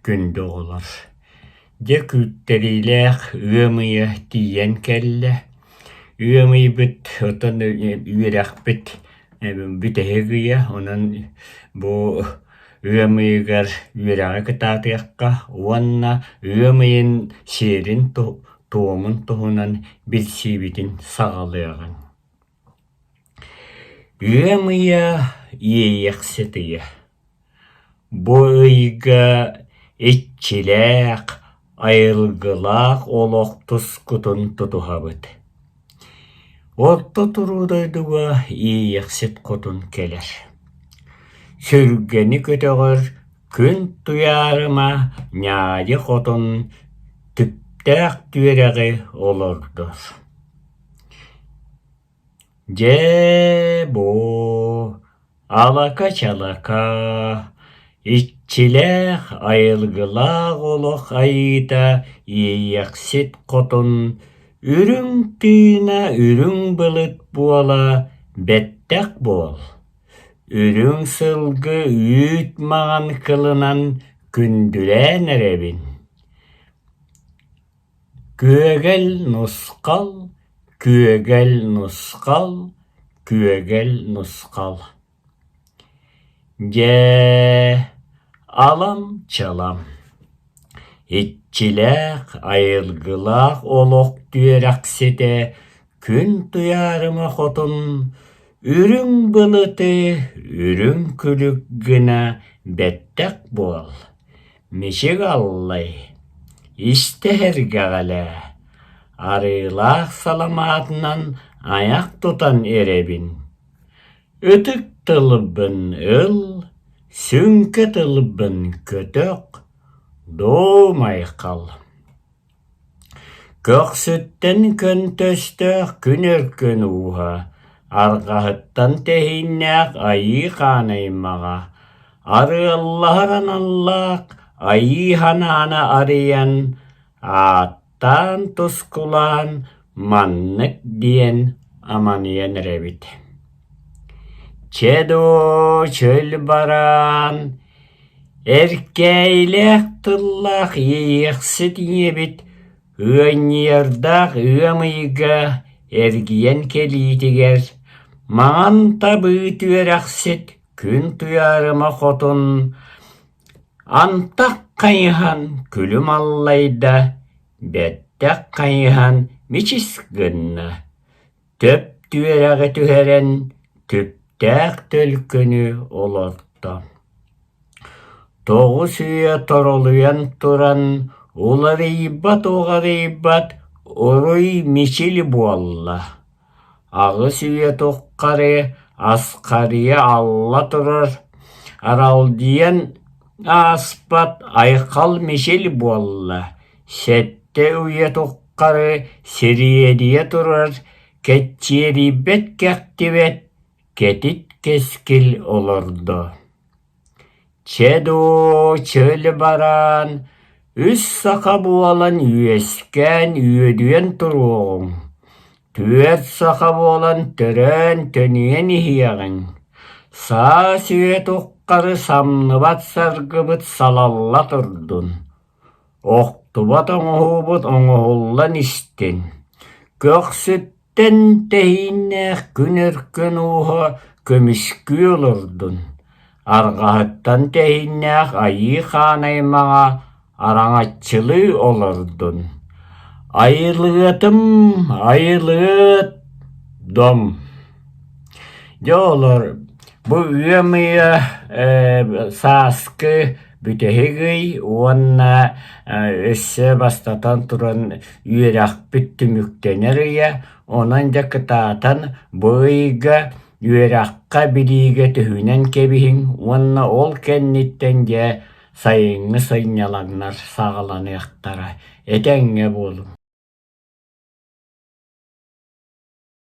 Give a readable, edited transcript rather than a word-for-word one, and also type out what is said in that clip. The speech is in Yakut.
Күндү оҕолор, дьэ күүттэриилээх ыам ыйа тиийэн кэллэ. Ыам ыйбыт оттон үөрэхпит бүтэһик ыйа, онон бу ыам ыйыгар үөрэҕи кытаатыахха уонна ыам ыйын сиэрин-туомун туһунан билсиибитин саҕалыаҕыҥ. Ыам ыйа иэйиэхсит ыйа Бу ыйга иччилээх, айылгылаах олох тускутун тутуһабыт. Орто туруу дойдуга Иэйэхсит хотун кэлэр. Сүргэни көтөҕөр күн туйаарыма Ньаайы хотун түптээх түөрэҕи олордор. Дьээ, буо, алака-чалака, иччилээх, айылгылаах олох айыыта Иэйэхсит хотун үрүҥ тыына үрүҥ былыт буола бэттэх буол, үрүҥ сылгы үүт маҥан кылынан күндүлээн эрэбин Күөгэл нусхал, күөгэл нусхал, күөгэл нусхал Дьээ, алам-чалам, иччилээх, айылгылаах олох түөрэхситэ күн туйаарыма хотун үрүҥ былыты үрүҥ күлүк гына бэттэх буол Мичик аллай, истэ иһэргэҕэлээ, арыылаах саламаатынан айах тутан эрэбин. Ытык тылбын ыл, сүҥкэ тылбын көтөх, дуумайхал. Көхсүттэн көнтөстөөх күн өркөн ууһа, арҕаһыттан тэһииннээх айыы хаан аймаҕа, арыаллаһар аналлаах айыы ханааны арыйан, ааттаан тускулаан маннык диэн аманыйан эрэбит. Чэ доо, чөл бараан, Эркээйилээх тыллаах иэйиэхсит ийэбит ыанньыйардаах ыам ыйга эргийэн кэлиитигэр маҥан табыы түөрэхсит күн туйаарыма хотун антах хайыһан күлүм аллайда, бэттэх хайыһан мичис гынна, төп түөрэҕи түһэрэн түптээх төлкөнү олорто. 9 үйэ торолуйан туран уларыйбат-уҕарыйбат уруй-мичил буолла. 8 үйэ тухары асхарыйа алла турар, аралдьыйан ааспат айхал-мичил буолла. 7 үйэ тухары сириэдийэ турар, кэччиэрийбэт-кэхтибэт кэтит кэскил олордо. Чэ доо, чөл бараан, үс саха буолан үөскээн үөдүйэн туруоҕуҥ, түөрт саха буолан төрөөн төнүйэн иһиэҕиҥ, саас үйэ туххары самныбат саргыбыт салалла турдун, охтубат оҥоһуубут оҥоһуллан истин, көхсүттэн тэһииннээх күн өркөн ууһа көмүскүү олордун, арҕаһыттан тэһииннээх айыы хаан аймаҕа араҥаччылыы олордун. Айылыатым, айылыат, дом. Дьэ олор бу ыам ыйа сааскы бүтэһик ый уонна өссө бастатан туран үөрэхпит түмүктэнэр ыйа, онон дьэ кытаатан бу ыйга үөрэххэ билиигэ түһүнэн кэбиһиҥ уонна ол кэнниттэн дьэ сайыҥҥы сынньалаҥнар саҕаланыахтара. Этэҥҥэ буолуҥ.